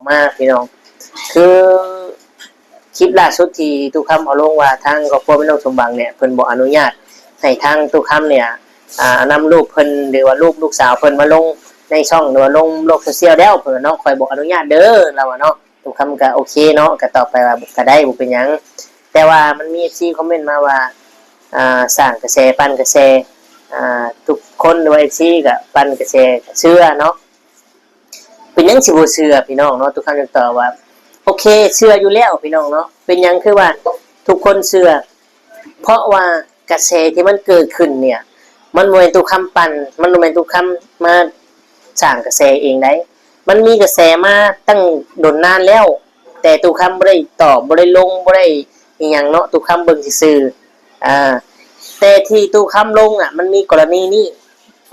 ມາພີ່ນ້ອງ. ຄືຄລິບລ່າສຸດທີ່ຕູ້ຄຳເອົາລົງວ່າ ທາງຄອບຄົວແມ່ນ້ອງສົມຫວັງເນ່ຍ ເພິ່ນບໍ່ອະນຸຍາດໃຫ້ທາງຕູ້ຄຳເນ່ຍ ອ່າ ນຳຮູບເພິ່ນ ຫຼືວ່າຮູບລູກສາວເພິ່ນມາລົງໃນຊ່ອງ ຫຼືວ່າລົງໂລກໂຊຊຽວແລ້ວ ເພິ່ນວ່າເນາະ. ຂ້ອຍບໍ່ອະນຸຍາດເດີ ລາວວ່າເນາະ. ຕູ້ຄຳກໍໂອເຄເນາະ ກໍຕອບໄປວ່າກໍໄດ້ ບໍ່ເປັນຫຍັງ. ແຕ່ວ່າມັນມີເອັຟຊີຄອມເມັນມາວ່າ ອ່າ ສ້າງກະແສ ປັ່ນກະແສ ອ່າ ທຸກຄົນ ຫຼືວ່າເອັຟຊີກໍປັ່ນກະແສ ເຊື່ອເນາະ. ເປັນຫຍັງຊິບໍ່ເຊື່ອພີ່ນ້ອງເນາະ? ຕູ້ຄຳຈຶ່ງຕອບວ່າ ໂອເຄ ເຊື່ອຢູ່ແລ້ວພີ່ນ້ອງເນາະ. ເປັນຫຍັງຄືວ່າທຸກຄົນເຊື່ອ? ເພາະວ່າກະແສທີ່ມັນເກີດຂຶ້ນເນ່ຍ ມັນບໍ່ແມ່ນຕູ້ຄຳປັ່ນ ມັນບໍ່ແມ່ນຕູ້ຄຳມາສ້າງກະແສເອງໃດ໋. ມັນມີກະແສມາຕັ້ງດົນນານແລ້ວ ແຕ່ຕູ້ຄຳບໍ່ໄດ້ຕອບ ບໍ່ໄດ້ລົງ ບໍ່ໄດ້ອີ່ຫຍັງເນາະ, ຕູ້ຄຳເບິ່ງຊື່ໆ. ອ່າ ແຕ່ທີ່ຕູ້ຄຳລົງອະ ມັນມີກໍລະນີນີ້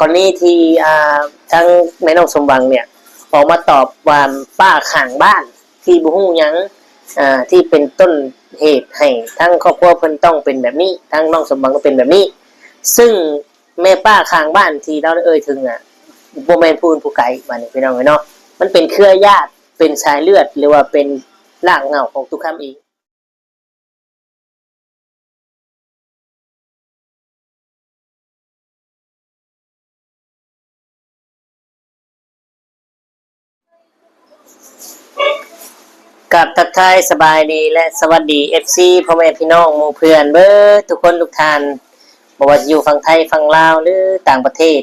ກໍລະນີທີ່ ອ່າ ທາງແມ່ນ້ອງສົມຫວັງເນ່ຍ ອອກມາຕອບວ່າປ້າຂ້າງບ້ານທີ່ບໍ່ຮູ້ຫຍັງ ອ່າ ທີ່ເປັນຕົ້ນເຫດໃຫ້ທາງຄອບຄົວເພິ່ນຕ້ອງເປັນແບບນີ້ ທາງນ້ອງສົມຫວັງກໍເປັນແບບນີ້. ຊຶ່ງແມ່ປ້າຂ້າງບ້ານທີ່ລາວໄດ້ເອີ່ຍເຖິງນະ ບໍ່ແມ່ນຜູ້ອື່ນຜູ້ໄກ ບາດນີ້ພີ່ນ້ອງເອີຍເນາະ, ມັນເປັນເຄືອຍາດ ເປັນສາຍເລືອດ ຫຼືວ່າເປັນລາກເຫງົ້າຂອງຕູ້ຄຳເອງ. ກາບທັກທາຍສະບາຍດີ ແລະ ສະຫວັດດີ ເອັຟຊີ ພໍ່ແມ່ພີ່ນ້ອງໝູ່ເພື່ອນເບິດທຸກຄົນທຸກທ່ານ, ບໍ່ວ່າຈະຢູ່ຝັ່ງໄທ ຝັ່ງລາວ ຫຼື ຕ່າງປະເທດ,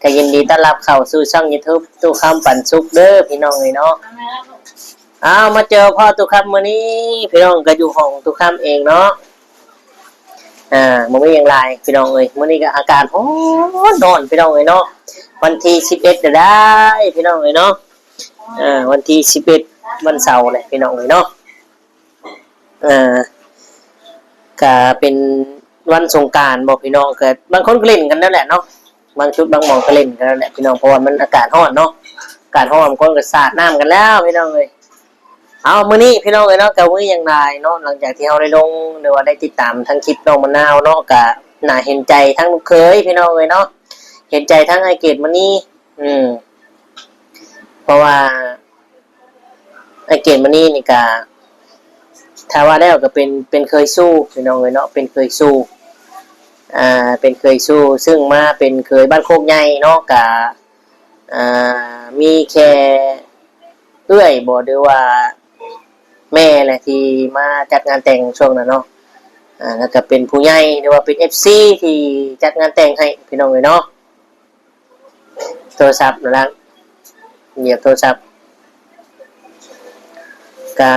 ກໍຍິນດີຕ້ອນຮັບເຂົ້າສູ່ຊ່ອງຢູທູບຕູ້ຄຳປັນສຸກເດີພີ່ນ້ອງເອີຍເນາະ. ອ້າວ ມາເຈີພໍ່ຕູ້ຄຳມື້ນີ້ ພີ່ນ້ອງກໍຢູ່ຫ້ອງຕູ້ຄຳເອງເນາະ. ອ່າ ບໍ່ມີຫຍັງຫຼາຍພີ່ນ້ອງເອີຍ, ມື້ນີ້ກໍອາກາດຮ້ອນໆ ພີ່ນ້ອງເອີຍເນາະ. ວັນທີສິບເອັດແລ້ວໄດ໋ພີ່ນ້ອງເອີຍເນາະ, ອ່າ ວັນທີສິບເອັດ ວັນເສົາແຫຼະພີ່ນ້ອງເອີຍເນາະ. ເອີ ກະເປັນວັນສົງການບໍພີ່ນ້ອງ, ກະບາງຄົນກໍຫຼິ້ນກັນນັ້ນແຫຼະເນາະ, ບາງຈຸດບາງໝ່ອງກໍຫຼິ້ນກັນນັ້ນແຫຼະພີ່ນ້ອງ, ເພາະວ່າມັນອາກາດຮ້ອນເນາະ, ອາກາດຮ້ອນ ບາງຄົນກໍສາດນ້ຳກັນແລ້ວພີ່ນ້ອງເອີຍ. ເອົາ ມື້ນີ້ພີ່ນ້ອງເອີຍເນາະ ກໍບໍ່ມີຫຍັງຫຼາຍເນາະ, ຫຼັງຈາກທີ່ເຮົາໄດ້ລົງ ຫຼືວ່າໄດ້ຕິດຕາມທາງຄລິບນ້ອງມະນາວເນາະ, ກໍໜ້າເຫັນໃຈທັງລູກເຂີຍພີ່ນ້ອງເອີຍເນາະ, ເຫັນໃຈທັງອ້າຍເກດມະນີ ອືມ ເພາະວ່າ ອ້າຍເກດມະນີນີ້ກະ ຖ້າວ່າແລ້ວກະເປັນ ເປັນເຂີຍຊູ່ພີ່ນ້ອງເອີຍເນາະ, ເປັນເຂີຍຊູ່ ອ່າ ເປັນເຂີຍຊູ່ ຊຶ່ງມາເປັນເຂີຍບ້ານໂຄກໃຫຍ່ເນາະ, ກະ ອ່າ ມີແຄ່ເອື້ອຍບໍ ຫຼືວ່າແມ່ແຫຼະທີ່ມາຈັດງານແຕ່ງຊ່ວງນັ້ນເນາະ, ອ່າ ແລ້ວກະເປັນຜູ້ໃຫຍ່ ຫຼືວ່າເປັນເອັຟຊີທີ່ຈັດງານແຕ່ງໃຫ້ພີ່ນ້ອງເອີຍເນາະ. ໂທລະສັບນະ ຫຽບໂທລະສັບ ກະ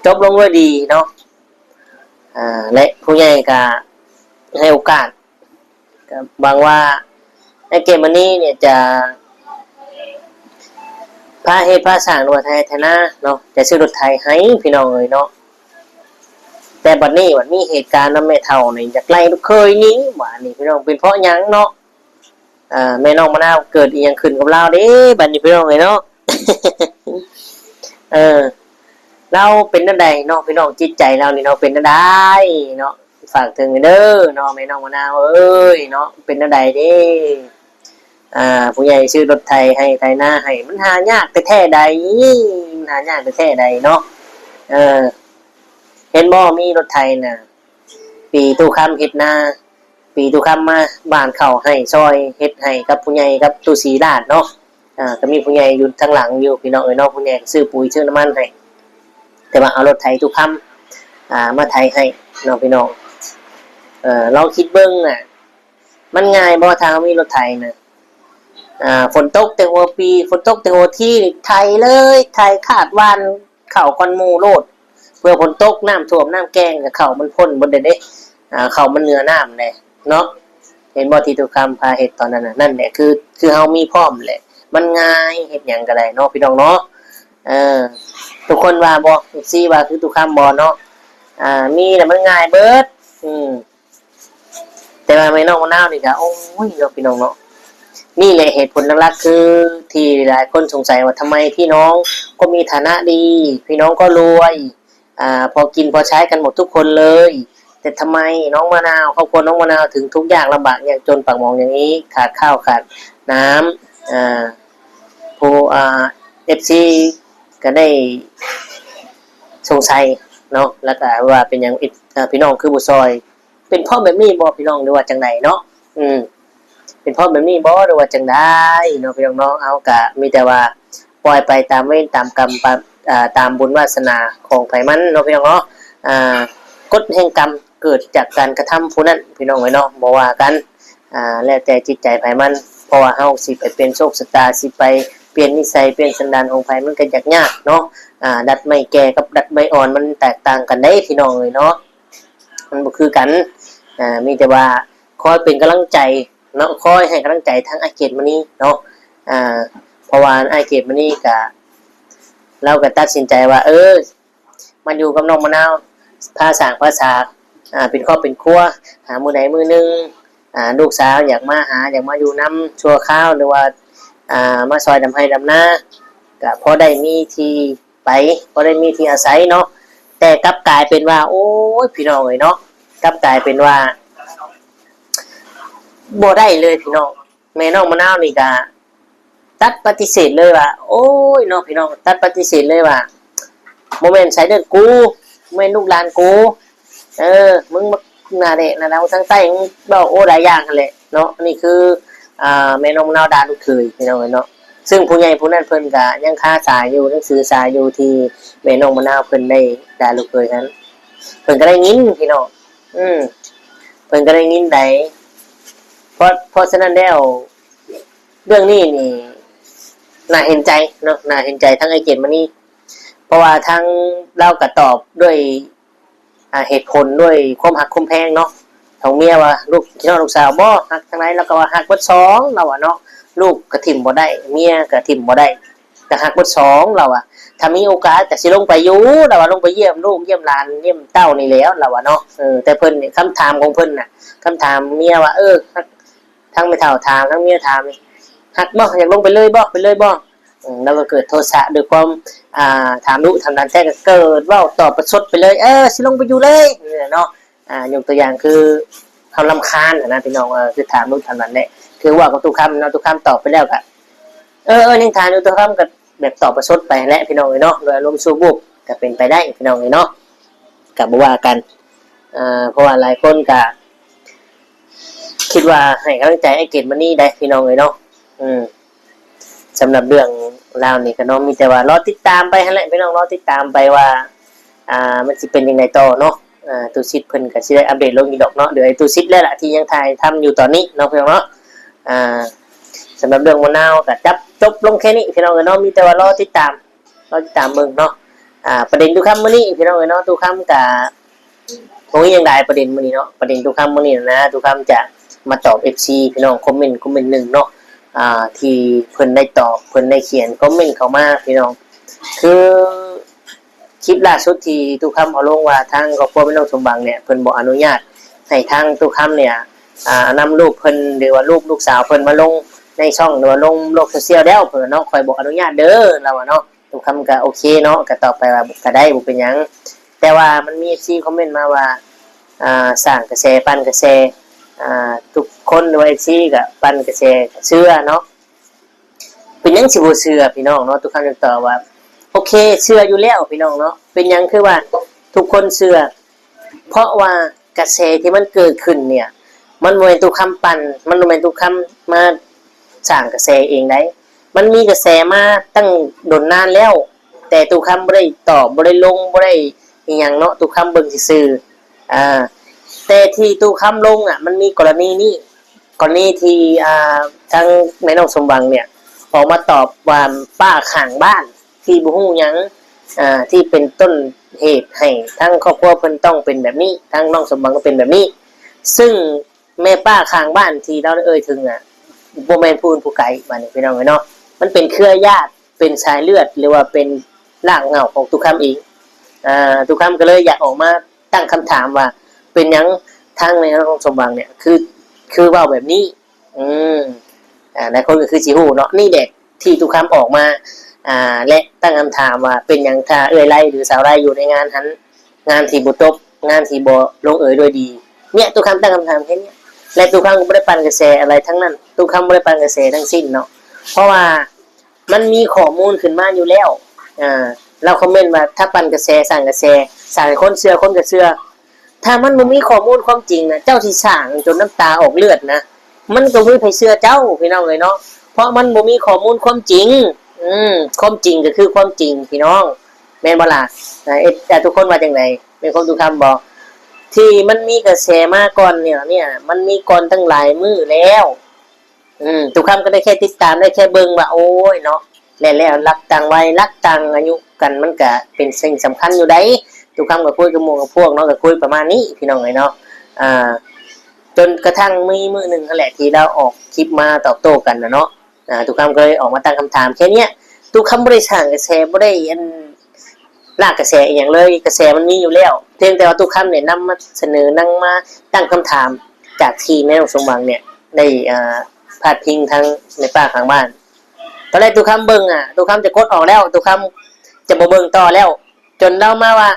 ຈົບລົງດ້ວຍດີເນາະ, ອ່າ ແລະ ຜູ້ໃຫຍ່ກະໃຫ້ໂອກາດ, ກະຫວັງວ່າອ້າຍເກດມະນີນີ້ຈະພາເຮັດພາສ້າງ ຫຼືວ່າໄຖໄຮ່ໄຖນາເນາະ, ຈະຊື້ລົດໄຖໃຫ້ພີ່ນ້ອງເອີຍເນາະ. ແຕ່ບັດນີ້ບັດມີເຫດການນຳແມ່ເຖົ້ານີ້ ຢາກໄລ່ລູກເຂີຍໜີ ບາດນີ້ພີ່ນ້ອງ ເປັນເພາະຫຍັງເນາະ? ອ່າ ແມ່ນ້ອງມະນາວເກີດອີ່ຫຍັງຂຶ້ນກັບລາວເດ້ ບາດນີ້ພີ່ນ້ອງເອີຍເນາະ. ເອີ ລາວເປັນແນວໃດເນາະ ພີ່ນ້ອງ, ຈິດໃຈລາວນີ້ເນາະ ເປັນແນວໃດເນາະ? ຝາກເຖິງເດີເນາະ ແມ່ນ້ອງມະນາວເອີຍເນາະ, ເປັນແນວໃດເດ້? ອ່າ ຜູ້ໃຫຍ່ຊື້ລົດໄຖໃຫ້ ໄຖນາໃຫ້ ມັນຫາຍາກແທ້ໆໃດ໋ ມັນຫາຍາກແທ້ໆໃດ໋ເນາະ. ເອີ ເຫັນບໍ່ ມີລົດໄຖນະ ປີຕູ້ຄຳເຮັດນາ ປີຕູ້ຄຳມາຫວ່ານເຂົ້າໃຫ້ ຊ່ອຍເຮັດໃຫ້ກັບຜູ້ໃຫຍ່ ກັບຕູ້ສີລາດເນາະ. ອ່າ ກໍມີຜູ້ໃຫຍ່ຢູ່ທາງຫຼັງຢູ່ ພີ່ນ້ອງເອີຍເນາະ, ຜູ້ໃຫຍ່ກໍຊື້ປຸ໋ຍຊື້ນ້ຳມັນໃຫ້ ແຕ່ວ່າເອົາລົດໄຖຕູ້ຄຳ ອ່າ ມາໄຖໃຫ້ເນາະ ພີ່ນ້ອງ. ເອີ ລອງຄິດເບິ່ງນະ ມັນງ່າຍບໍ່ ຖ້າເຮົາມີລົດໄຖນະ? ອ່າ ຝົນຕົກແຕ່ຫົວປີ ຝົນຕົກແຕ່ຫົວທີ ໄຖເລີຍ ໄຖຄາດຫວ່ານເຂົ້າກ່ອນໝູ່ໂລດ, ເພື່ອຝົນຕົກ ນ້ຳຖ້ວມ ນ້ຳແກ່ງ ກໍເຂົ້າມັນພົ້ນໝົດເດ້ ອ່າ ເຂົ້າມັນເໜືອນ້ຳແຫຼະເນາະ. ເຫັນບໍ່ ທີ່ຕູ້ຄຳພາເຮັດຕອນນັ້ນນະ? ນັ້ນແຫຼະ ຄື ຄືເຮົາມີພ້ອມແຫຼະ ມັນງ່າຍ ເຮັດຫຍັງກໍໄດ້ເນາະ ພີ່ນ້ອງເນາະ. ເອີ ທຸກຄົນວ່າບໍ່ ເອັຟຊີ ວ່າຄືຕູ້ຄຳບໍ່ເນາະ? ອ່າ ມີແລ້ວມັນງ່າຍເບິດ ອືມ. ແຕ່ວ່າແມ່ນ້ອງມະນາວນີ້ກະ ໂອ້ຍເນາະ ພີ່ນ້ອງເນາະ, ນີ້ແຫຼະເຫດຜົນຫຼັກໆ ຄືທີ່ຫຼາຍຄົນສົງໄສວ່າ ທຳໄມພີ່ນ້ອງກໍມີຖານະດີ ພີ່ນ້ອງກໍລວຍ ອ່າ ພໍກິນພໍໃຊ້ກັນໝົດທຸກຄົນເລີຍ, ແຕ່ທຳໄມນ້ອງມະນາວ ຄອບຄົວນ້ອງມະນາວເຖິງທຸກຍາກລຳບາກຍາກຈົນປາກໝອງຢ່າງນີ້ ຂາດຂ້າວຂາດນ້ຳ ອ່າ ຜູ້ ອ່າ ເອັຟຊີ ກໍໄດ້ສົງໄສເນາະ ແລ້ວກໍວ່າເປັນຫຍັງ ເອີ ພີ່ນ້ອງຄືບໍ່ຊ່ອຍ ເປັນເພາະແບບນີ້ບໍ່ພີ່ນ້ອງ ຫຼືວ່າຈັ່ງໃດເນາະ? ອືມ ເປັນເພາະແບບນີ້ບໍ່ ຫຼືວ່າຈັ່ງໃດເນາະ ພີ່ນ້ອງເນາະ? ເຮົາກະມີແຕ່ວ່າປ່ອຍໄປຕາມເວນຕາມກຳ ຕາມ ອາ ຕາມບຸນວາສະໜາຂອງໃຜມັນເນາະ ພີ່ນ້ອງເນາະ. ອາ ກົດແຫ່ງກຳເກີດຈາກການກະທຳຜູ້ນັ້ນ ພີ່ນ້ອງເອີຍເນາະ ບໍ່ວ່າກັນ ອາ ແລ້ວແຕ່ຈິດໃຈໃຜມັນ ເພາະວ່າເຮົາຊິໄປປ່ຽນໂຊກຊະຕາ ຊິໄປປ່ຽນນິໄສ ປ່ຽນສັນດານຂອງໃຜມັນກໍຢາກຍາກເນາະ. ອາ ດັດໄມ້ແກ່ກັບດັດໄມ້ອ່ອນມັນແຕກຕ່າງກັນເດ້ ພີ່ນ້ອງເອີຍເນາະ ມັນບໍ່ຄືກັນ. ອາ ມີແຕ່ວ່າຄອຍເປັນກຳລັງໃຈເນາະ ຄອຍໃຫ້ກຳລັງໃຈທາງອ້າຍເກດມະນີເນາະ. ອາ ເພາະວ່າອ້າຍເກດມະນີກະ ລາວກໍຕັດສິນໃຈວ່າ ເອີ ມາຢູ່ກັບນ້ອງມະນາວ ພາສ້າງພາສາ ອາ ເປັນຄອບເປັນຄົວ ຫາມື້ໃດມື້ໜຶ່ງ ອາ ລູກສາວຢາກມາຫາ ຢາກມາຢູ່ນຳຊົ່ວຄາວ ຫຼືວ່າ ອາ ມາຊ່ອຍດຳໄຮ່ດຳນາ ກະພໍໄດ້ມີທີ່ໄປ ພໍໄດ້ມີທີ່ອາໄສເນາະ. ແຕ່ກັບກາຍເປັນວ່າ ໂອ້ຍ ພີ່ນ້ອງເອີຍເນາະ ກັບກາຍເປັນວ່າ ບໍ່ໄດ້ເລີຍພີ່ນ້ອງ. ແມ່ນ້ອງມະນາວນີ້ກະຕັດປະຕິເສດເລີຍວ່າ ໂອ້ຍເນາະ ພີ່ນ້ອງ ຕັດປະຕິເສດເລີຍວ່າ ບໍ່ແມ່ນສາຍເລືອດກູ ບໍ່ແມ່ນລູກຫຼານກູ ເອີ ມຶງບັກໜ້າແດກໜ້າດຳທາງໃຕ້ ມຶງເວົ້າ ໂອ້ ຫຼາຍຢ່າງຫັ້ນແຫຼະເນາະ. ອັນນີ້ຄື ອາ ແມ່ນ້ອງມະນາວດ່າລູກເຂີຍ ພີ່ນ້ອງເອີຍເນາະ. ຊຶ່ງຜູ້ໃຫຍ່ຜູ້ນັ້ນເພິ່ນກະຍັງຄາສາຢູ່ ຍັງຖືສາຢູ່ທີ່ແມ່ນ້ອງມະນາວເພິ່ນໄດ້ດ່າລູກເຂີຍຫັ້ນ ເພິ່ນກະໄດ້ຍິນ ພີ່ນ້ອງ ອືມ ເພິ່ນກະໄດ້ຍິນໃດ. ເພາະ ເພາະສະນັ້ນແລ້ວ ເລື່ອງນີ້ນີ້ໜ້າເຫັນໃຈເນາະ ໜ້າເຫັນໃຈທັງອ້າຍເກດມະນີ ເພາະວ່າທາງລາວກະຕອບດ້ວຍ ອາ ເຫດຜົນ ດ້ວຍຄວາມຮັກຄວາມແພງເນາະ ຂອງເມຍວ່າ ລູກ ຄິດຮອດລູກສາວບໍ່ ຮັກທາງໃດ ລາວກໍວ່າຮັກເບິດສອງ ລາວວ່າເນາະ. ລູກກໍຖິ້ມບໍ່ໄດ້ ເມຍກໍຖິ້ມບໍ່ໄດ້ ກໍຮັກເບິດສອງ ລາວວ່າ. ຖ້າມີໂອກາດກໍຊິລົງໄປຢູ່ ລາວວ່າ ລົງໄປຢ້ຽມລູກຢ້ຽມຫຼານຢ້ຽມເຕົ້ານີ້ແຫຼ້ວ ລາວວ່າເນາະ. ເອີ ແຕ່ເພິ່ນນີ້ ຄຳຖາມຂອງເພິ່ນນະ ຄຳຖາມເມຍວ່າ ເອີ ທັງແມ່ເຖົ້າຖາມ ທັງເມຍຖາມນີ້ ຮັກບໍ່ ຢາກລົງໄປເລີຍບໍ່ ໄປເລີຍບໍ່? ອືມ ລາວກໍເກີດໂທສະດ້ວຍຄວາມ ອ່າ ຖາມດຸຖາມດັນ ແທ້ກໍເກີດເວົ້າຕອບປະຊົດໄປເລີຍ ເອີ ຊິລົງໄປຢູ່ເລີຍ ນີ້ແຫຼະເນາະ. ອ່າ ຍົກຕົວຢ່າງຄືເຮົາລຳຄານຫັ້ນນະ ພີ່ນ້ອງ ເອີ ຄືຖາມດຸຖາມດັນແຫຼະ ຄືເວົ້າກັບຕຸຄຳເນາະ ຕຸຄຳຕອບໄປແລ້ວກໍ ເອີ ເອີ ຍັງຖາມຢູ່ ຕຸຄຳກໍແບບຕອບປະຊົດໄປຫັ້ນແຫຼະ ພີ່ນ້ອງເອີຍເນາະ ໂດຍອາລົມຊົ່ວວູບ ກໍເປັນໄປໄດ້ ພີ່ນ້ອງເອີຍເນາະ ກໍບໍ່ວ່າກັນ. ເອີ ເພາະວ່າຫຼາຍຄົນກໍ ຄິດວ່າໃຫ້ກຳລັງໃຈອ້າຍເກດມະນີໄດ໋ ພີ່ນ້ອງເອີຍເນາະ. ອືມ ສຳລັບເລື່ອງລາວນີ້ກໍເນາະ ມີແຕ່ວ່າລໍຕິດຕາມໄປຫັ້ນແຫຼະ ພີ່ນ້ອງ ລໍຕິດຕາມໄປວ່າ ອ່າ ມັນຊິເປັນຈັ່ງໃດຕໍ່ເນາະ. ອ່າ ຕູຊິດເພິ່ນກໍຊິໄດ້ອັບເດດລົງຢູ່ດອກເນາະ ດຽວໄອ້ຕູຊິດແຫຼະລະທີ່ຍັງຖ່າຍທຳຢູ່ຕອນນີ້ເນາະ ພີ່ນ້ອງເນາະ. ອ່າ ສຳລັບເລື່ອງມະນາວກໍຈັບຈົບລົງແຄ່ນີ້ ພີ່ນ້ອງເອີຍເນາະ ມີແຕ່ວ່າລໍຕິດຕາມ ລໍຕິດຕາມເບິ່ງເນາະ. ອ່າ ປະເດັນຕຸຄຳມື້ນີ້ ພີ່ນ້ອງເອີຍເນາະ ຕຸຄຳກະບໍ່ມີຫຍັງຫຼາຍປະເດັນມື້ນີ້ເນາະ. ປະເດັນຕຸຄຳມື້ນີ້ນະ ຕຸຄຳຈະມາຕອບເອັຟຊີ ພີ່ນ້ອງ ຄອມເມັນ ຄອມເມັນໜຶ່ງເນາະ ອ່າ ທີ່ເພິ່ນໄດ້ຕອບ ເພິ່ນໄດ້ຂຽນຄອມເມັນເຂົ້າມາ ພີ່ນ້ອງ. ຄືຄລິບລ່າສຸດທີ່ຕຸຄຳເອົາລົງວ່າ ທາງຄອບຄົວແມ່ນ້ອງສົມຫວັງເນ່ຍ ເພິ່ນບໍ່ອະນຸຍາດໃຫ້ທາງຕຸຄຳເນ່ຍ ອ່າ ນຳຮູບເພິ່ນ ຫຼືວ່າຮູບລູກສາວເພິ່ນມາລົງໃນຊ່ອງ ຫຼືວ່າລົງໂລກໂຊຊຽວແລ້ວ ເພິ່ນວ່າເນາະ ຂ້ອຍບໍ່ອະນຸຍາດເດີ ລາວວ່າເນາະ. ຕຸຄຳກໍໂອເຄເນາະ ກໍຕອບໄປວ່າກໍໄດ້ ບໍ່ເປັນຫຍັງ. ແຕ່ວ່າມັນມີເອັຟຊີຄອມເມັນມາວ່າ ອ່າ ສ້າງກະແສ ປັ່ນກະແສ ອ່າ ທຸກຄົນ ຫຼືວ່າເອັຟຊີກໍປັ່ນກະແສ ເຊື່ອເນາະ. ເປັນຫຍັງຊິບໍ່ເຊື່ອ ພີ່ນ້ອງເນາະ? ຕຸຄຳຈຶ່ງຕອບວ່າ ໂອເຄ ເຊື່ອຢູ່ແລ້ວ ພີ່ນ້ອງເນາະ. ເປັນຫຍັງຄືວ່າທຸກຄົນເຊື່ອ? ເພາະວ່າກະແສທີ່ມັນເກີດຂຶ້ນເນ່ຍ ມັນບໍ່ແມ່ນຕຸຄຳປັ່ນ ມັນບໍ່ແມ່ນຕຸຄຳມາສ້າງກະແສເອງໃດ໋. ມັນມີກະແສມາຕັ້ງດົນນານແລ້ວ ແຕ່ຕຸຄຳບໍ່ໄດ້ຕອບ ບໍ່ໄດ້ລົງ ບໍ່ໄດ້ອີ່ຫຍັງເນາະ ຕຸຄຳເບິ່ງຊື່ໆ. ອ່າ ແຕ່ທີ່ຕຸຄຳລົງນະ ມັນມີກໍລະນີນີ້ ກໍລະນີທີ່ ອ່າ ທາງແມ່ນ້ອງສົມຫວັງເນ່ຍ ອອກມາຕອບວ່າປ້າຂ້າງບ້ານ ທີ່ບໍ່ຮູ້ຫຍັງ ອ່າ ທີ່ເປັນຕົ້ນເຫດໃຫ້ທາງຄອບຄົວເພິ່ນຕ້ອງເປັນແບບນີ້ ທາງນ້ອງສົມຫວັງຕ້ອງເປັນແບບນີ້. ຊຶ່ງແມ່ປ້າຂ້າງບ້ານທີ່ລາວໄດ້ເອີ່ຍເຖິງນະ ບໍ່ແມ່ນຜູ້ອື່ນຜູ້ໄກ ບາດນີ້ພີ່ນ້ອງເອີຍເນາະ ມັນເປັນເຄືອຍາດ ເປັນສາຍເລືອດ ຫຼືວ່າເປັນລາກເຫງົ້າຂອງຕຸຄຳເອງ. ອ່າ ຕຸຄຳກໍເລີຍຢາກອອກມາຕັ້ງຄຳຖາມວ່າ ເປັນຫຍັງທາງແມ່ນ້ອງສົມຫວັງເນ່ຍ ຄື ຄືເວົ້າແບບນີ້? ອືມ ອ່າ ຫຼາຍຄົນກໍຄືຊິຮູ້ເນາະ ນີ້ແຫຼະ ທີ່ຕຸຄຳອອກມາ ອ່າ ແລະ ຕັ້ງຄຳຖາມວ່າ ເປັນຫຍັງຖ້າເອື້ອຍໄລ ຫຼື ສາວໄລຢູ່ໃນງານຫັ້ນ ງານທີ່ບໍ່ຈົບ ງານທີ່ບໍ່ລົງເອີຍດ້ວຍດີ? ເນ່ຍ ຕຸຄຳຕັ້ງຄຳຖາມແຄ່ເນີ້ຍ ແລະ ຕຸຄຳກໍບໍ່ໄດ້ປັ່ນກະແສອະໄລທັງນັ້ນ ຕຸຄຳບໍ່ໄດ້ປັ່ນກະແສທັງສິ້ນເນາະ. ເພາະວ່າ ມັນມີຂໍ້ມູນຂຶ້ນມາຢູ່ແລ້ວ. ອ່າ ລາວຄອມເມັນວ່າ ຖ້າປັ່ນກະແສ ສ້າງກະແສ ສ້າງໃຫ້ຄົນເຊື່ອ ຄົນກໍເຊື່ອ. ຖ້າມັນບໍ່ມີຂໍ້ມູນຄວາມຈິງນະ ເຈົ້າຊິສ້າງຈົນນ້ຳຕາອອກເລືອດນະ ມັນກໍບໍ່ມີໃຜເຊື່ອເຈົ້າ ພີ່ນ້ອງເອີຍເນາະ ເພາະມັນບໍ່ມີຂໍ້ມູນຄວາມຈິງ. ອືມ ຄວາມຈິງກໍຄືຄວາມຈິງ ພີ່ນ້ອງ ແມ່ນບໍ່ລະ? ເອີ ເອັດ ທຸກຄົນວ່າຈັ່ງໃດ? ແມ່ນຄວາມຕຸກຄຳບໍ່? ທີ່ມັນມີກະແສມາກ່ອນນີ້ ເນຍ ມັນມີກ່ອນຕັ້ງຫຼາຍມື້ແລ້ວ. ອືມ ຕຸກຄຳກໍໄດ້ແຄ່ຕິດຕາມ ໄດ້ແຄ່ເບິ່ງວ່າ ໂອ້ຍເນາະ ແມ່ນແລ້ວ ຫຼັກຕັ້ງໄວ້ ຫຼັກຕັ້ງອາຍຸກັນ ມັນກະເປັນສິ່ງສຳຄັນຢູ່ໃດ໋. ຕຸກຄຳກໍຄຸຍກັບໝູ່ກັບພວກເນາະ ກໍຄຸຍປະມານນີ້ ພີ່ນ້ອງເອີຍເນາະ. ອ່າ ຈົນກະທັ່ງມີມື້ໜຶ່ງຫັ້ນແຫຼະ ທີ່ລາວອອກຄລິບມາຕອບໂຕ້ກັນນະເນາະ. ອ່າ ຕຸກຄຳກໍເລີຍອອກມາຕັ້ງຄຳຖາມແຄ່ເນີ້ຍ. ຕຸກຄຳບໍ່ໄດ້ສ້າງກະແສ ບໍ່ໄດ້ອັນ ລາກກະແສອີ່ຫຍັງເລີຍ ກະແສມັນມີຢູ່ແລ້ວ ພຽງແຕ່ວ່າຕຸກຄຳແນະນຳມາສະເໜີ ນຳມາຕັ້ງຄຳຖາມ ຈາກທີ່ແມ່ນ້ອງສົມຫວັງເນຍໄດ້ ອ່າ ພາດພິງທາງແມ່ປ້າຂ້າງບ້ານ. ຕອນແລກຕຸກຄຳເບິ່ງ ອ່າ ຕຸກຄຳຈະກົດອອກແລ້ວ ຕຸກຄຳຈະບໍ່ເບິ່ງຕໍ່ແລ້ວ ຈົນລາວມາວ່າ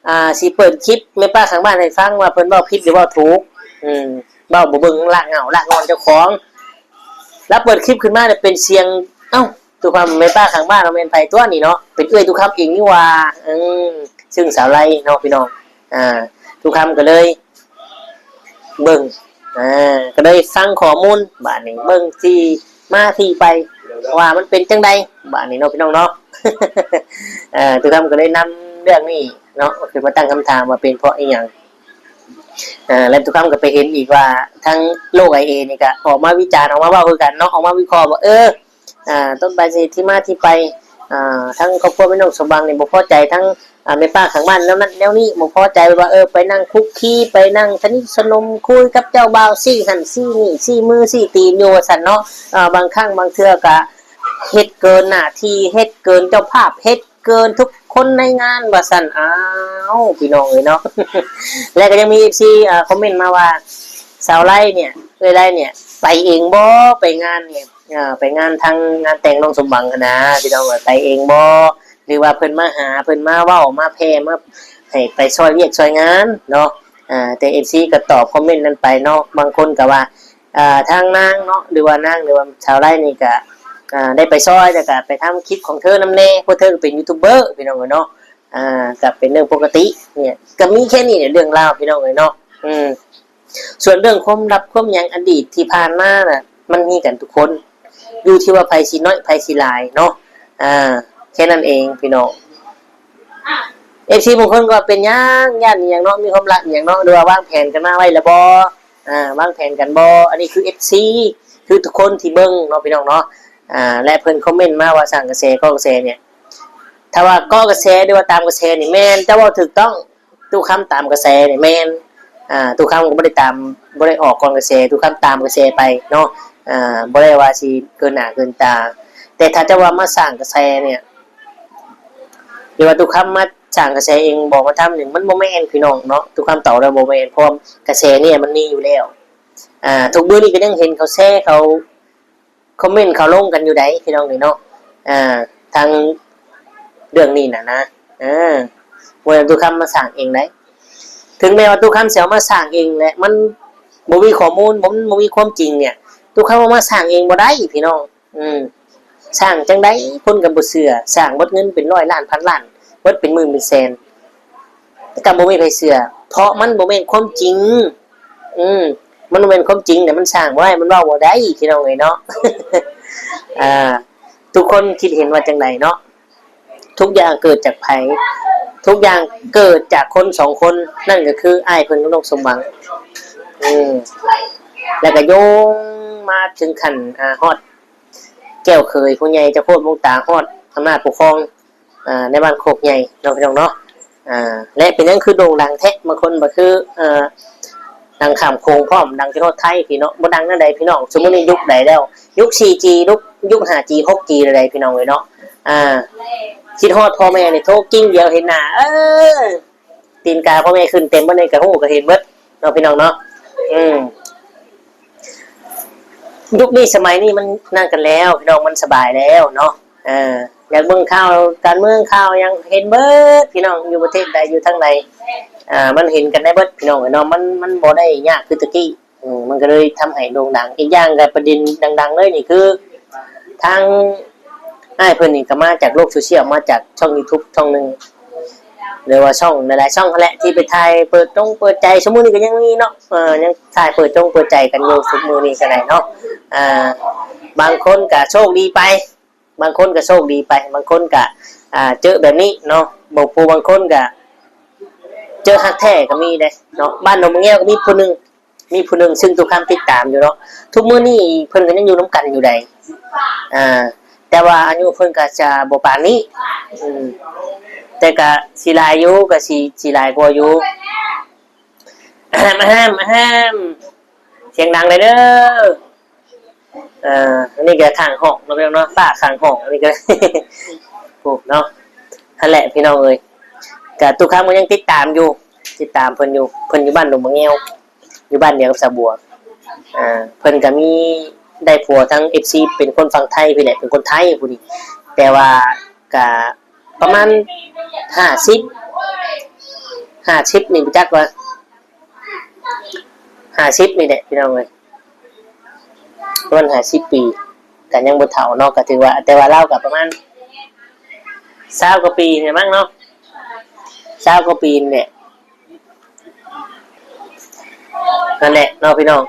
ອ່າ ຊິເປີດຄລິບແມ່ປ້າຂ້າງບ້ານໃຫ້ຟັງວ່າເພິ່ນເວົ້າຜິດຫຼືເວົ້າຖືກ. ອືມ ເວົ້າບໍ່ເບິ່ງລາກເຫງົ້າລາກງ່ອນເຈົ້າຂອງ. ລາວເປີດຄລິບຂຶ້ນມາເນຍເປັນສຽງ ເອົ້າ ຕຸກຄຳ ແມ່ປ້າຂ້າງບ້ານ ບໍ່ແມ່ນໃຜຕົວະນີ້ເນາະ ເປັນເອື້ອຍຕຸກຄຳເອງນີ້ຫວ່າ. ອືມ ຊຶ່ງສາວໄລເນາະ ພີ່ນ້ອງ ອ່າ ຕຸກຄຳກໍເລີຍເບິ່ງ ອ່າ ກໍເລີຍຟັງຂໍ້ມູນ ບາດນີ້ເບິ່ງທີ່ມາທີ່ໄປວ່າມັນເປັນຈັ່ງໃດ ບາດນີ້ເນາະ ພີ່ນ້ອງເນາະ. ເອີ ຕຸກຄຳກໍເລີຍນຳເລື່ອງນີ້ເນາະ ຂຶ້ນມາຕັ້ງຄຳຖາມວ່າເປັນເພາະອີ່ຫຍັງ. ເອີ ແລະ ຕຸກຄຳກໍໄປເຫັນອີກວ່າ ທາງໂລກໄອເອນີ້ກໍອອກມາວິຈານ ອອກມາເວົ້າຄືກັນເນາະ ອອກມາວິເຄາະວ່າ ເອີ ອ່າ ຕົ້ນປາຍສາເຫດທີ່ມາທີ່ໄປ ອ່າ ທາງຄອບຄົວແມ່ນ້ອງສົມຫວັງນີ້ບໍ່ພໍໃຈທາງ ອ່າ ແມ່ປ້າຂ້າງບ້ານແນວນັ້ນແນວນີ້ ບໍ່ພໍໃຈ ແບບວ່າ ເອີ ໄປນັ່ງຄຸກຄີ ໄປນັ່ງສະໜິດສະໜົມຄຸຍກັບເຈົ້າບ່າວ ຊີ້ຫັ້ນຊີ້ນີ້ ຊີ້ມືຊີ້ຕີນຢູ່ວ່າຊັ້ນເນາະ. ອ່າ ບາງຄັ້ງບາງເທື່ອກະເຮັດເກີນໜ້າທີ່ ເຮັດເກີນເຈົ້າພາບ ເຮັດເກີນທຸກຄົນໃນງານວ່າຊັ້ນ. ອ້າວ ພີ່ນ້ອງເອີຍເນາະ ແລະ ກໍຍັງມີເອັຟຊີ ອ່າ ຄອມເມັນມາວ່າ ສາວໄລເນຍ ເອື້ອຍໄລເນຍ ໄປເອງບໍ່ ໄປງານເນຍ ອ່າ ໄປງານທາງງານແຕ່ງນ້ອງສົມຫວັງຫັ້ນນະ ພີ່ນ້ອງເອີຍ ໄປເອງບໍ່ ຫຼືວ່າເພິ່ນມາຫາ ເພິ່ນມາເວົ້າ ມາແຜ່ ມາໃຫ້ໄປຊ່ອຍວຽກຊ່ອຍງານເນາະ. ອ່າ ແຕ່ເອັຟຊີກໍຕອບຄອມເມັນນັ້ນໄປເນາະ ບາງຄົນກໍວ່າ ອ່າ ທາງນາງເນາະ ຫຼືວ່ານາງ ຫຼືວ່າສາວໄລນີ້ກໍ ອ່າ ໄດ້ໄປຊ່ອຍ ແລ້ວກໍໄປທຳຄລິບຂອງເທີນຳແດ່ ເພາະເທີກໍເປັນຢູທູບເບີ ພີ່ນ້ອງເອີຍເນາະ. ອ່າ ກໍເປັນເລື່ອງປົກກະຕິ ເນຍ ກໍມີແຄ່ນີ້ແຫຼະເລື່ອງລາວ ພີ່ນ້ອງເອີຍເນາະ. ອືມ ສ່ວນເລື່ອງຄວາມລັບຄວາມຫຍັງອະດີດທີ່ຜ່ານມານະ ມັນມີກັນທຸກຄົນ ຢູ່ທີ່ວ່າໃຜຊິໜ້ອຍໃຜຊິຫຼາຍເນາະ. ອ່າ ແຄ່ນັ້ນເອງພີ່ນ້ອງ. ເອັຟຊີບາງຄົນກໍເປັນຫຍັງ ຢ້ານອີ່ຫຍັງເນາະ ມີຄວາມລັບອີ່ຫຍັງເນາະ ຫຼືວ່າວາງແຜນກັນມາໄວ້ແລ້ວບໍ່ ອ່າ ວາງແຜນກັນບໍ່? ອັນນີ້ຄືເອັຟຊີ ຄືທຸກຄົນທີ່ເບິ່ງເນາະ ພີ່ນ້ອງເນາະ. ອ່າ ແລະ ເພິ່ນຄອມເມັນມາວ່າສ້າງກະແສ ກໍ່ກະແສເນຍ ຖ້າວ່າກໍ່ກະແສ ຫຼືວ່າຕາມກະແສນີ້ ແມ່ນ ເຈົ້າເວົ້າຖືກຕ້ອງ. ຕຸກຄຳຕາມກະແສນີ້ແມ່ນ ອ່າ ຕຸກຄຳກໍບໍ່ໄດ້ຕາມ ບໍ່ໄດ້ອອກກ່ອນກະແສ ຕຸກຄຳຕາມກະແສໄປເນາະ. ອ່າ ບໍ່ໄດ້ວ່າຊິເກີນໜ້າເກີນຕາ ແຕ່ຖ້າເຈົ້າວ່າມາສ້າງກະແສເນຍ ຫຼືວ່າຕຸກຄຳມາສ້າງກະແສເອງ ບອກມາທຳນີ້ ມັນບໍ່ແມ່ນ ພີ່ນ້ອງເນາະ. ຕຸກຄຳຕອບແລ້ວບໍ່ແມ່ນ ເພາະວ່າກະແສເນຍມັນມີຢູ່ແລ້ວ. ອ່າ ທຸກມື້ນີ້ກໍຍັງເຫັນເຂົາແຊ ເຂົາ ຄອມເມັນເຂົາລົງກັນຢູ່ໃດ໋ ພີ່ນ້ອງເອີຍເນາະ ອ່າ ທາງເລື່ອງນີ້ນະນະ. ເອີ ບໍ່ແມ່ນຕຸກຄຳມາສ້າງເອງໃດ໋ ເຖິງແມ່ນວ່າຕຸກຄຳຊິເອົາມາສ້າງເອງແຫຼະ ມັນບໍ່ມີຂໍ້ມູນ ບໍ່ ມັນບໍ່ມີຄວາມຈິງເນຍ ຕຸກຄຳເອົາມາສ້າງເອງບໍ່ໄດ້ ພີ່ນ້ອງ. ອືມ ສ້າງຈັ່ງໃດ ຄົນກໍບໍ່ເຊື່ອ ສ້າງເບິດເງິນເປັນຮ້ອຍລ້ານ ພັນລ້ານ ເບິດເປັນໝື່ນເປັນແສນ ກໍບໍ່ມີໃຜເຊື່ອ ເພາະມັນບໍ່ແມ່ນຄວາມຈິງ. ອືມ ມັນບໍ່ແມ່ນຄວາມຈິງ ແຕ່ມັນສ້າງບໍ່ໄດ້ ມັນເວົ້າບໍ່ໄດ້ ພີ່ນ້ອງເອີຍເນາະ. ອ່າ ທຸກຄົນຄິດເຫັນວ່າຈັ່ງໃດເນາະ? ທຸກຢ່າງເກີດຈາກໃຜ? ທຸກຢ່າງເກີດຈາກຄົນສອງຄົນ ນັ້ນກໍຄືອ້າຍເພິ່ນກັບນ້ອງສົມຫວັງ. ອືມ ແລ້ວກໍໂຍງມາເຖິງຂັ້ນ ອ່າ ຮອດແກ້ວເຂີຍຜູ້ໃຫຍ່ ເຈົ້າໂຄດວງຕາ ຮອດອຳນາດປົກຄອງ ອ່າ ໃນບ້ານໂຄກໃຫຍ່ເນາະ ພີ່ນ້ອງເນາະ. ອ່າ ແລະ ເປັນຫຍັງຄືໂດ່ງດັງແທ້? ບາງຄົນວ່າຄື ເອີ ດັງຂ້າມໂຂງພ້ອມ ດັງຈົນຮອດໄທພີ້ເນາະ. ບໍ່ດັງແນວໃດພີ່ນ້ອງ ຊຸມມື້ນີ້ຍຸກໃດແລ້ວ? ຍຸກສີ່ຈີ ຍຸກ ຍຸກຫ້າຈີ ຫົກຈີແລ້ວໃດພີ່ນ້ອງເອີຍເນາະ. ອ່າ ຄິດຮອດພໍ່ແມ່ນີ້ໂທກິ່ງດຽວເຫັນໜ້າ ເອີ ຕີນກາພໍ່ແມ່ຂຶ້ນເຕັມເບິດນີ້ ກະຮູ້ກະເຫັນເບິດເນາະ ພີ່ນ້ອງເນາະ. ອືມ ຍຸກນີ້ສະໄໝນີ້ມັນນັ້ນກັນແລ້ວພີ່ນ້ອງ ມັນສະບາຍແລ້ວເນາະ. ເອີ ຢາກເບິ່ງຂ່າວການເມືອງ ຂ່າວຫຍັງເຫັນເບິດພີ່ນ້ອງ ຢູ່ປະເທດໃດ ຢູ່ທາງໃດ ອ່າ ມັນເຫັນກັນໄດ້ເບິດພີ່ນ້ອງເອີຍເນາະ. ມັນ ມັນບໍ່ໄດ້ຍາກຄືແຕ່ກີ້ ອືມ ມັນກໍເລີຍທຳໃຫ້ໂດ່ງດັງ. ອີກຢ່າງກໍປະເດັນດັງໆເລີຍນີ້ຄື ທາງ ອ້າຍເພິ່ນນີ້ກໍມາຈາກໂລກໂຊຊຽວ ມາຈາກຊ່ອງຢູທູບຊ່ອງໜຶ່ງ ຫຼືວ່າຊ່ອງຫຼາຍໆຊ່ອງຫັ້ນແຫຼະ ທີ່ໄປຖ່າຍເປີດຈົງເປີດໃຈ. ຊຸມມື້ນີ້ກໍຍັງມີເນາະ ເອີ ຍັງຖ່າຍເປີດຈົງເປີດໃຈກັນຢູ່ຊຸມມື້ນີ້ກໍໄດ້ເນາະ. ອ່າ ບາງຄົນກໍໂຊກດີໄປ ບາງຄົນກໍໂຊກດີໄປ ບາງຄົນກໍ ອ່າ ເຈີແບບນີ້ເນາະ. ບາງຜູ້ບາງຄົນກໍເຈີຮັກແທ້ກໍມີເດ້ເນາະ. ບ້ານໜອງມະແງວກໍມີຜູ້ໜຶ່ງ ມີຜູ້ໜຶ່ງ ຊຶ່ງຕຸຄຳຕິດຕາມຢູ່ເນາະ ທຸກມື້ນີ້ເພິ່ນກໍຍັງຢູ່ນຳກັນຢູ່ໃດ໋ ອ່າ ແຕ່ວ່າອາຍຸເພິ່ນກໍຈະບໍ່ປານນີ້ ອືມ ແຕ່ກໍຊິຫຼາຍຢູ່ ກໍຊິ ຊິຫຼາຍກວ່າຢູ່. ອະແຮມ ອະແຮມ ອະແຮມ ສຽງດັງເດີ. ເອີ ອັນນີ້ກໍຂ້າງຫ້ອງເນາະ ພີ່ນ້ອງເນາະ ປ້າຂ້າງຫ້ອງ ອັນນີ້ກໍ ໂອ້ ເນາະ. ຫັ້ນແຫຼະ ພີ່ນ້ອງເອີຍ ກໍຕຸຄຳກໍຍັງຕິດຕາມຢູ່ ຕິດຕາມເພິ່ນຢູ່ ເພິ່ນຢູ່ບ້ານໜອງມະແງວ ຢູ່ບ້ານດຽວກັບສາວບົວ. ອ່າ ເພິ່ນກໍມີໄດ້ຜົວທາງເອັຟຊີ ເປັນຄົນຝັ່ງໄທພີ້ແຫຼະ ເປັນຄົນໄທຜູ້ນີ້ ແຕ່ວ່າກໍປະມານຫ້າສິບ ຫ້າສິບນີ້ບໍ່ຈັກວ່າ ຫ້າສິບນີ້ແຫຼະ ພີ່ນ້ອງເອີຍ ປະມານຫ້າສິບປີ ກໍຍັງບໍ່ເຖົ້າເນາະ ກໍຖືວ່າ ແຕ່ວ່າລາວກໍປະມານຊາວກວ່າປີນີ້ແຫຼະມັ້ງເນາະ ຊາວກວ່າປີນີ້ແຫຼະ. ນັ້ນແຫຼະເນາະ ພີ່ນ້ອງ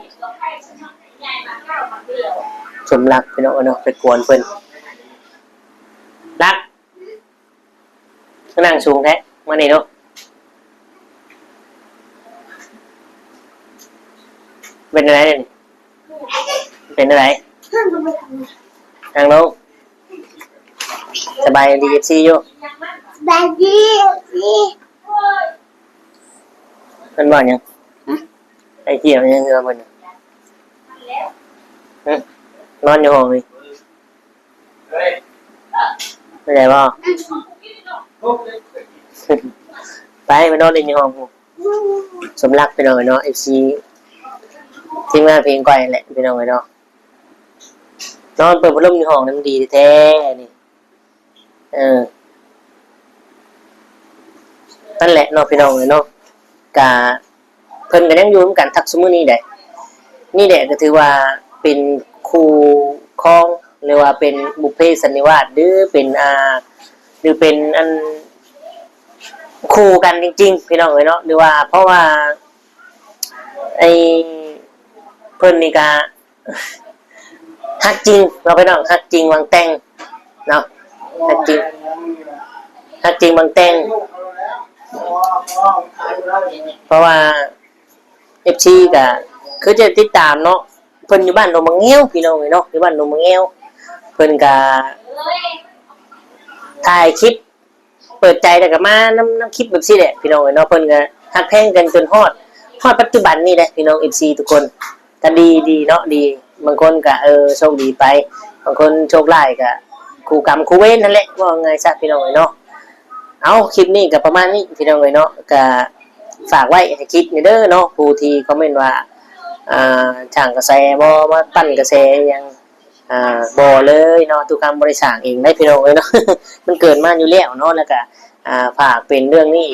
ສົມລັກ ພີ່ນ້ອງເອີຍເນາະ ໄປກວນເພິ່ນ ລັກ ຄືນັ່ງສູງແທ້ ມານີ້ເນາະ ເປັນໄດ໋ ເປັນໄດ໋ ນັ່ງລົງ. ສະບາຍດີ ເອັຟຊີ ຢູ່ ສະບາຍດີ ເອັຟຊີ ເພິ່ນເວົ້າຫຍັງ? ຮະ? ໄອ້ເຫ້ຍຫຍັງເຮືອເພິ່ນ? ຮະ? ນອນຢູ່ຫ້ອງນີ້ ເຂົ້າໃຈບໍ່? ໄປ ໄປນອນຫຼິ້ນຢູ່ຫ້ອງພຸ້ນ. ສົມລັກ ພີ່ນ້ອງເອີຍເນາະ ເອັຟຊີ ທີມງານເພງກ້ອຍແຫຼະ ພີ່ນ້ອງເອີຍເນາະ ນອນເປີດພັດລົມຢູ່ຫ້ອງນີ້ມັນດີແທ້ໆ ນີ້ ເອີ ນັ້ນແຫຼະເນາະ ພີ່ນ້ອງເອີຍເນາະ ກະ ເພິ່ນກໍຍັງຢູ່ນຳກັນທັກຊຸມມື້ນີ້ແຫຼະ ນີ້ແຫຼະກໍຖືວ່າເປັນຄູ່ຄອງ ຫຼືວ່າເປັນບຸບເພສັນນິວາດ ຫຼືເປັນ ອ່າ ຫຼືເປັນອັນຄູ່ກັນຈິງໆ ພີ່ນ້ອງເອີຍເນາະ ຫຼືວ່າ ເພາະວ່າ ໄອ້ ເພິ່ນນີ້ກະ ຮັກຈິງເນາະ ພີ່ນ້ອງ ຮັກຈິງຫວັງແຕ່ງເນາະ ຮັກຈິງ ຮັກຈິງຫວັງແຕ່ງ ເພາະວ່າ ເອັຟຊີ ກະຄືຈະຕິດຕາມເນາະ ເພິ່ນຢູ່ບ້ານໜອງມະແງວ ພີ່ນ້ອງເອີຍເນາະ ຢູ່ບ້ານໜອງມະແງວ ເພິ່ນກະຖ່າຍຄລິບ ເປີດໃຈແລ້ວກໍມານຳ ນຳຄລິບແບບຊີ້ແຫຼະ ພີ່ນ້ອງເອີຍເນາະ ເພິ່ນກໍຮັກແພງກັນຈົນຮອດ ຮອດປັດຈຸບັນນີ້ແຫຼະ ພີ່ນ້ອງເອັຟຊີທຸກຄົນ ກໍດີ ດີເນາະ ດີ ບາງຄົນກໍ ເອີ ໂຊກດີໄປ ບາງຄົນໂຊກຮ້າຍກໍຄູ່ກຳຄູ່ເວນຫັ້ນແຫຼະ ເວົ້າງ່າຍຊະ ພີ່ນ້ອງເອີຍເນາະ. ເອົາ ຄລິບນີ້ກໍປະມານນີ້ ພີ່ນ້ອງເອີຍເນາະ ກໍຝາກໄວ້ໃຫ້ຄິດແດ່ເດີເນາະ ຜູ້ທີ່ຄອມເມັນວ່າ ອ່າ ສ້າງກະແສບໍ່ ມາປັ້ນກະແສອີ່ຫຍັງ ອ່າ ບໍ່ເລີຍເນາະ ຕຸຄຳບໍ່ໄດ້ສ້າງເອງເດ້ ພີ່ນ້ອງເອີຍເນາະ ມັນເກີດມາຢູ່ແລ້ວເນາະ ແລ້ວກະ ອ່າ ຝາກເປັນເລື່ອງນີ້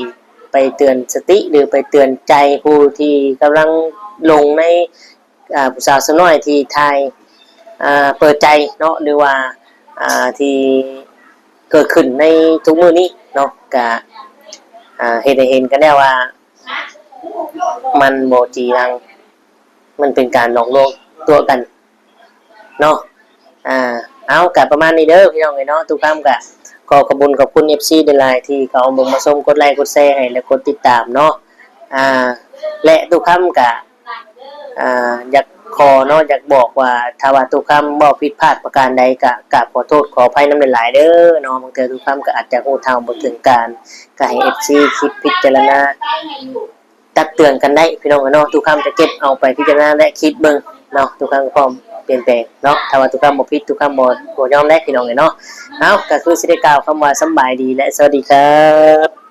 ໄປເຕືອນສະຕິ ຫຼື ໄປເຕືອນໃຈຜູ້ທີ່ກຳລັງຫຼົງໃນ ອ່າ ຜູ້ສາວສາວນ້ອຍທີ່ຖ່າຍ ອ່າ ເປີດໃຈເນາະ ຫຼືວ່າ ອ່າ ທີ່ເກີດຂຶ້ນໃນທຸກມື້ນີ້ເນາະ ກະ ອ່າ ເຮັດໃຫ້ເຫັນກັນແລ້ວວ່າ ມັນບໍ່ຈີລັງ ມັນເປັນການຫຼອກລວງຕົວະກັນເນາະ. ອ່າ ເອົາ ກະປະມານນີ້ເດີພີ່ນ້ອງເອີຍເນາະ ຕຸຄຳກະຂໍຂອບບຸນຂອບຄຸນເອັຟຊີຫຼາຍໆ ທີ່ເຂົ້າມາເບິ່ງມາຊົມ ກົດໄລກົດແຊໃຫ້ ແລະ ກົດຕິດຕາມເນາະ ອ່າ ແລະ ຕຸຄຳກະ ອ່າ ຢາກຂໍເນາະ ຢາກບອກວ່າ ຖ້າວ່າຕຸຄຳເວົ້າຜິດພາດປະການໃດ ກະກາບຂໍໂທດຂໍອະໄພນຳຫຼາຍໆເດີເນາະ ບາງເທື່ອຕຸຄຳກະອາດຈະຮູ້ເທົ່າບໍ່ເຖິງການ ກະໃຫ້ເອັຟຊີຄິດພິຈາລະນາ ຕັກເຕືອນກັນໄດ້ພີ່ນ້ອງເອີຍເນາະ ຕຸຄຳຈະເກັບເອົາໄປພິຈາລະນາ ແລະ ຄິດເບິ່ງເນາະ ຕຸຄຳກໍພ້ອມປ່ຽນແປງເນາະ ຖ້າວ່າຕຸຄຳບໍ່ຜິດ ຕຸຄຳບໍ່ ບໍ່ຍອມແລະ ພີ່ນ້ອງເອີຍເນາະ. ເອົາ ກໍຄືຊິໄດ້ກ່າວຄຳວ່າສຳບາຍດີ ແລະ ສະຫວັດດີຄັບ.